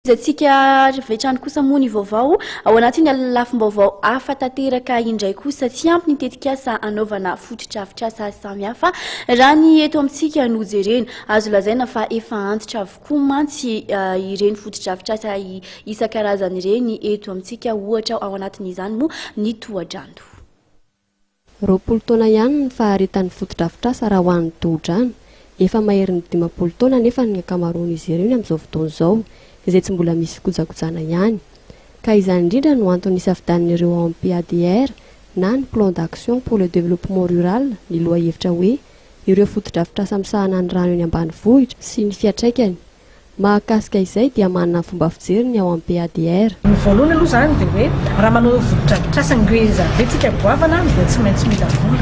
Tohizantsika avy hatrany kosa moa ny vaovao. Ao anatin'ny lafim-baovao hafa tanteraka indray kosa, tsy ampy ny tetikasa hanaovana fotodrafitrasa samihafa raha ny eto amintsika no jerena. Azo lazaina fa efa antitra avokoa mantsy ireny fotodrafitrasa isan-karazany ireny eto amintsika, ohatra ao anatin'izany moa ny tohadrano. 20 taona ihany ny faharetan'ny fotodrafitrasa raha ho an'ny tohodrano. Efa maherin'ny 50 taona anefa ny ankamaroan'izy ireny amin'izao fotoana izao, izay tsy mbola misy fikojakojana ihany. Ka izany indrindra no antony nisafidian'ireo ao amin'ny PADR na ny Plan d'Action pour le Développement Rural ny lohahevitra hoe ireo fotodrafitrasa misahana ny rano eny ambanivohitra sy ny fiantraikany Mahakasika izay dia manana ny fomba fijery ny ao amin'ny PADR. Ny voalohany aloha izany dia hoe raha manao fotodrafitrasa ngeza be tsika goavana dia tsy maintsy mila vola.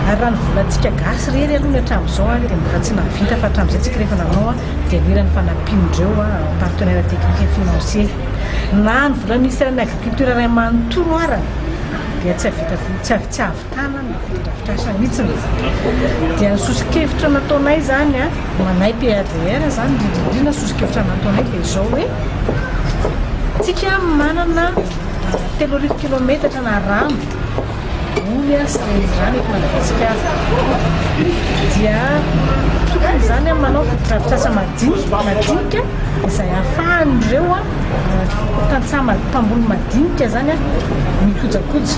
Ary raha ny volantsika gasy irery aloha ny hatramin'izao dia mbola tsy nahavita fa hatramin'izay tsika rehefa nanao dia nila ny fanampian'ireo partenaires techniques et financiers. Na ny volan'ny ministeran'ny agriculture iray manontolo ara dia tsy hahavita tsy hahavitana ny fotodrafitrasa mihitsy. Dia ny soso-kevitra nataonay izany ho anay PADR izany indrindra indrindra ny soso-kevitra nataonay dia izao hoe tsika manana 3000 kilometatra na rano ony sy renirano eto Madagasikara dia tokony izany manao fotodrafitrasa madinika madinika izay ahafahan'ireo Tantsaha mpamboly madinika izany mikojakoja.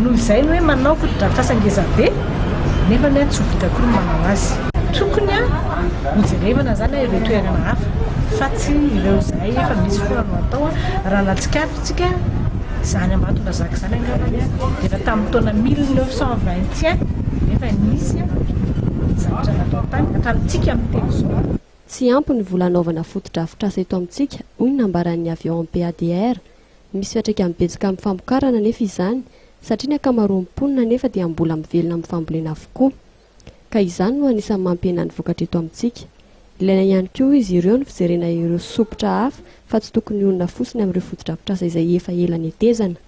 Noho izay ny hoe manao fotodrafitrasa ngeza be nefa ny tsy ho vita akory ny manao azy. Tokony hojerevana izany ireo toerana hafa fa tsy ireo izay efa misy foana no atao. Raha nahatsikaritra isika izany Ambatondrazaka izany angambany dia efa tamin'ny taona 1921 efa nisy zavatra natao tany hatramintsika miteny izao. Tsy ampy ny vola hanaovana fotodrafitrasa eto amintsika, hoy ny nambaran'ny avy ao amin'ny PADR. Misy fiantraikany betsaka amin'ny famokarana anefa izany, satria ny ankamaroan'ny mponina anefa dia mbola mivelona amin'ny fambolena avokoa. Ka izany no anisan'ny mampihena ny vokatra eto amintsika. Ilaina ihany koa hoy izy ireo ny fijerena ireo sompitra hafa fa tsy tokony hionona fotsiny amin'ireo fotodrafitrasa izay efa ela netezana.